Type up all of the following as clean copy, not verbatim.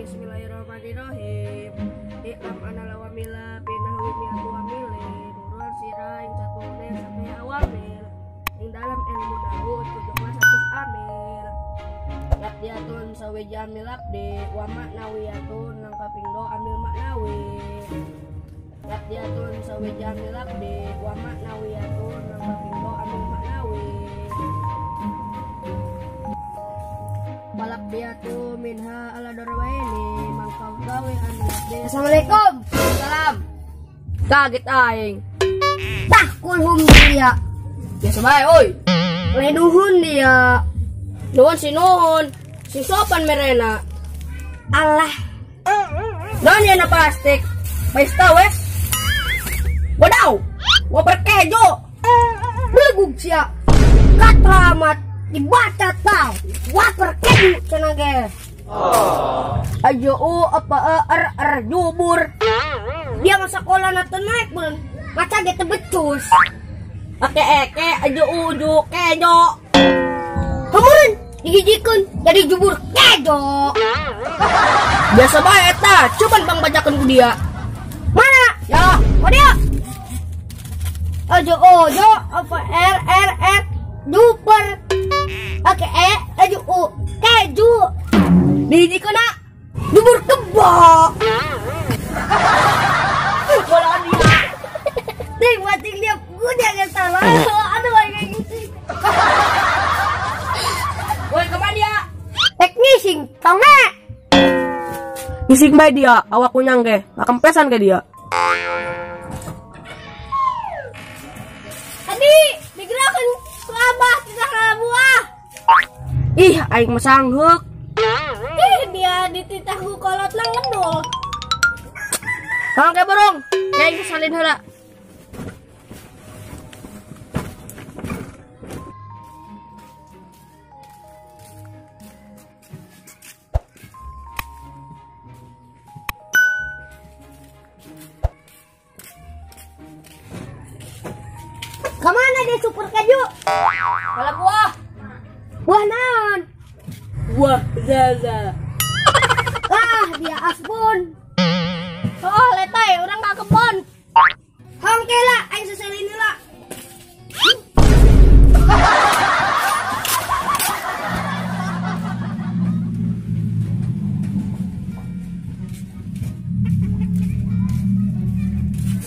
Bismillahirrahmanirrahim. I'lam ana lawamila binahwi mi'atu amilin. Nuruan sira ing satune sampai awamil. Ing dalam ilmu nahu 17 amil. Labdiatun sawiji amil abdi wa maknawiyatun nang kaping do amil maknawi. Labdiatun sawiji amil abdi wa maknawiyatun nang kaping do amil maknawi. Walabdiatu minha ala darwaini mangkau gawe amil abdi. Assalamualaikum. Salam. Kaget aing. Tah kulhum dia. Biasa bae oi. Leduhun dia. Nuhun si nuhun, si sopan merena. Allah. Naon ya na plastik? Baista wes. Wadaw, waper kejo. Belegug sia. Katramat dibaca tau. Waper keju cenah ge. Ayo u apa er er jubur. Dia mah sekolah na teu naik beun. Maca ge teu becus. Ake eke ajo uju kejo. Hamureun digijikeun jadi jubur kejo. Biasa bae eta, cuman pangbacakeun ku dia. Mana? Ya, ku dia. Ajo ojo apa r r r juper. Oke e ajo u keju. Digijikeun na jubur kebo. Bola dia. Ting bating dia udah gak salah. Aduh kayak gitu. Woi kemana dia? Rek ngising tau nggak? Ngising bae dia, awak kunyang ge, ngakempesan ke dia. Tadi digerakan ku abah tidak buah. Ih, aing mah sangheuk. Ih, dia dititah ku kolot nang ngedul. Hang ke burung, aing salin heula. Kemana dia super keju? Kalau buah. Buah naon? Buah zaza. Ah, dia asbun. Oh, letai, orang ke kebon. Hongke lah, aing seselin heula.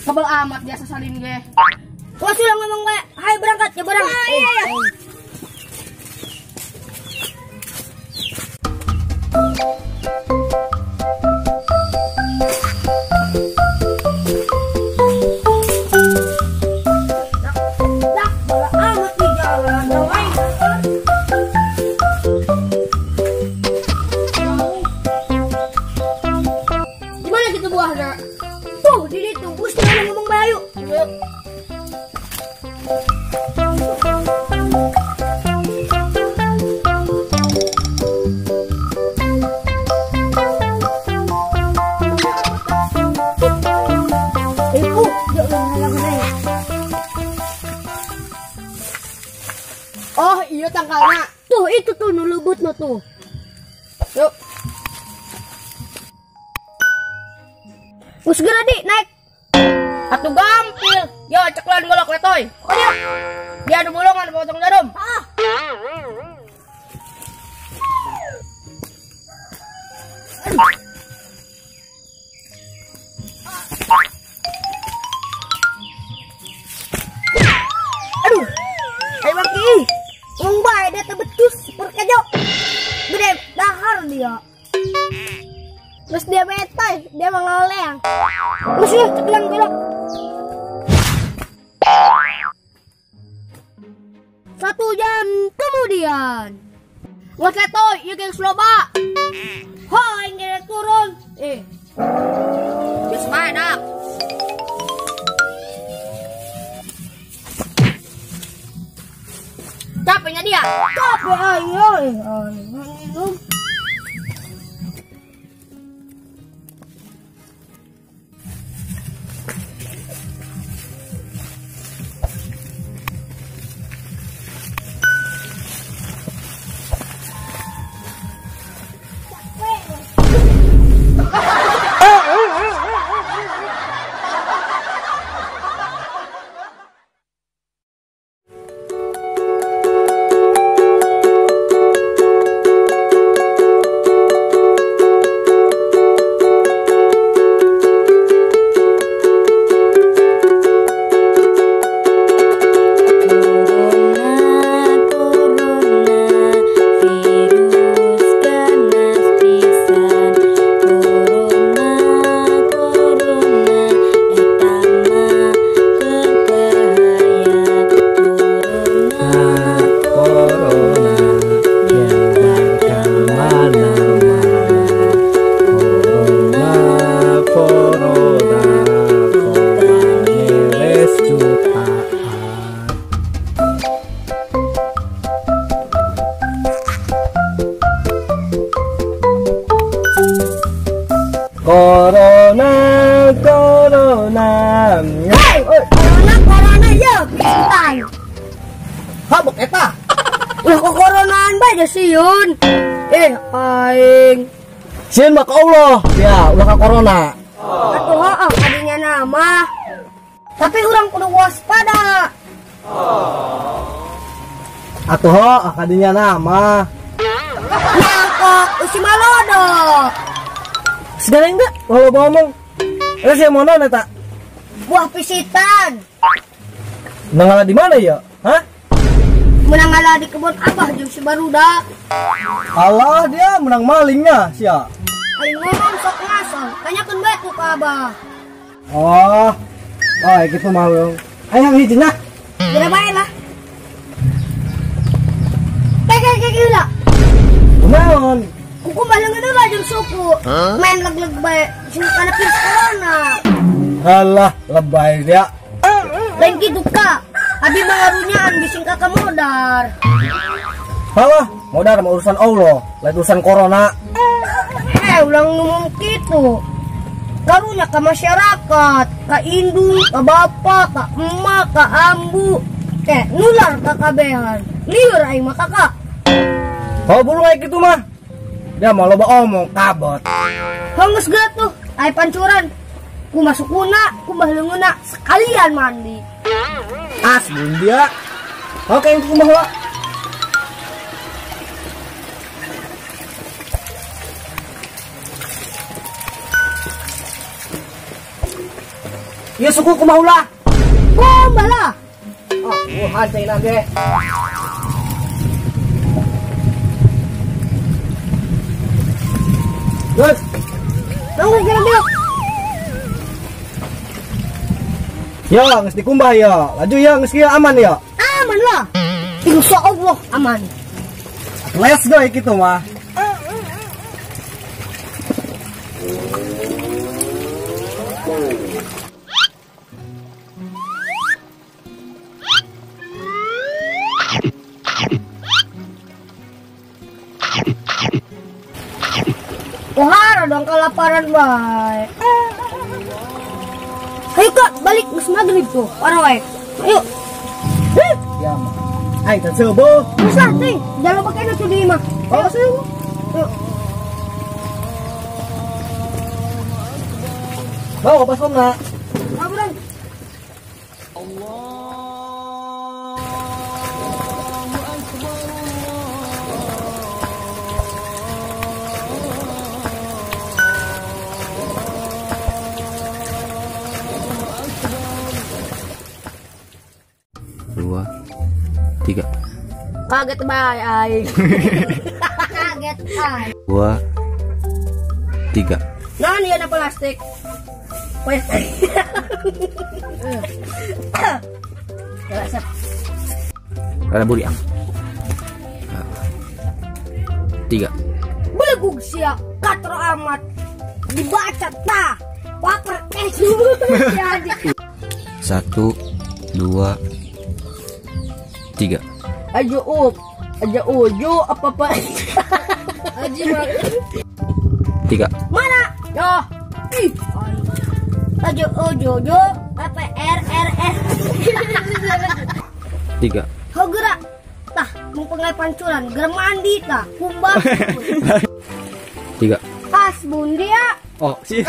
Kebel amat dia sesalin ge. Wah, sudah ngomong kayak, hai berangkat ya berangkat. Ah, iya, iya. Dak, bola amat di jalan. Gimana gitu buahnya? Tuh, di situ. Mesti ngomong bayu. Yuk. Oh iya tangkalnya. Tuh itu tuh nulubut no tuh. Yuk. Segera di naik. Atuh gampil. Yo ceklan golok letoy. Oh dia. Dia anu bolongan potong jarum. Ah. Aduh. Ayo bangki. Ngomong bae dia tebecus berkejo. Gede dahar dia. Terus dia metai, dia mengoleang. Terus ya ceklan golok. 1 jam kemudian. Nggak letoy, ieu geng sloba. Ho, aing turun. Geus bae dak. Capeknya dia. Capek aing euy. Corona, corona. Hei, corona, corona ya, pisan. Habek eta. Ulah kok koronaan bae da sieun. Aing. Sieun mah ka Allah. Ya, ulah ka corona. Atuh heeh kadinya nama. Tapi urang kudu waspada. Atuh heeh kadinya nama. Mangkok usi malodo. Segala enggak kalau ngomong. Eta sia mau naon eta? Buah pisitan. Nangala di mana ya? Hah? Menang ngalah di kebun abah jeung si barudak. Alah dia menang malingnya sia. Aing ngomong sok ngasal, tanyakeun bae ku ka abah. Oh. Oh, gitu mah. Ayo hiji nya. Geura bae lah. Kek lah. Kunaon? Kuku mah leungeun heula jeung suku. Main leg-leg bae sing kana virus corona. Alah, lebay dia. Lain kitu ka. Abi mah ngarunyaan bising ka modar. Halah, modar mah urusan Allah, lain urusan corona. Ulang ngomong kitu. Karunya ke masyarakat, ke indung, ke bapak, ke emak, ke ambu, ke nular ke kabehan. Liur aing mah kakak. Oh, bulu kayak gitu mah. Dia mau loba omong kabot. Hongus geus tuh, aing pancuran. Ku masuk kuna, ku bah leungeunna sekalian mandi. Asbun dia. Oke, ku kumaha lah. Ya suku kumaha ulah. Kumaha lah. Ah, wuhan cai ge. Terus. Tunggu jalan belok. Ya, geus dikumbah ya. Laju ya, geus kieu aman ya. Aman lah. Insya Allah aman. Let's go kitu mah. Wah, dong kelaparan bae. Ayo kak, balik geus maghrib tuh. Parah wae. Ayo. Ya mah. Aing teh seueuh. Geus lah, teuing. Jangan lupa kena tuh di imah. Oh, seueuh. Ayo. Bawa basomna. Aburan. Allahu akbar. Dua, tiga. Kaget bae aing. Kaget aing. 2, 3. Nah, ini ada plastik. Wes. Ada buriang. 3. Belegug sia, katro amat. Dibaca ta. Waper es. 1, 2, 3. Aja up, aja uju apa apa. Aja 3. Mana? Yo. Ih. Aja uju jo apa R R S. 3. Hogera. Tah, mung pengai pancuran, geura mandi tah, kumbah. 3. Pas bundia. Oh, sih.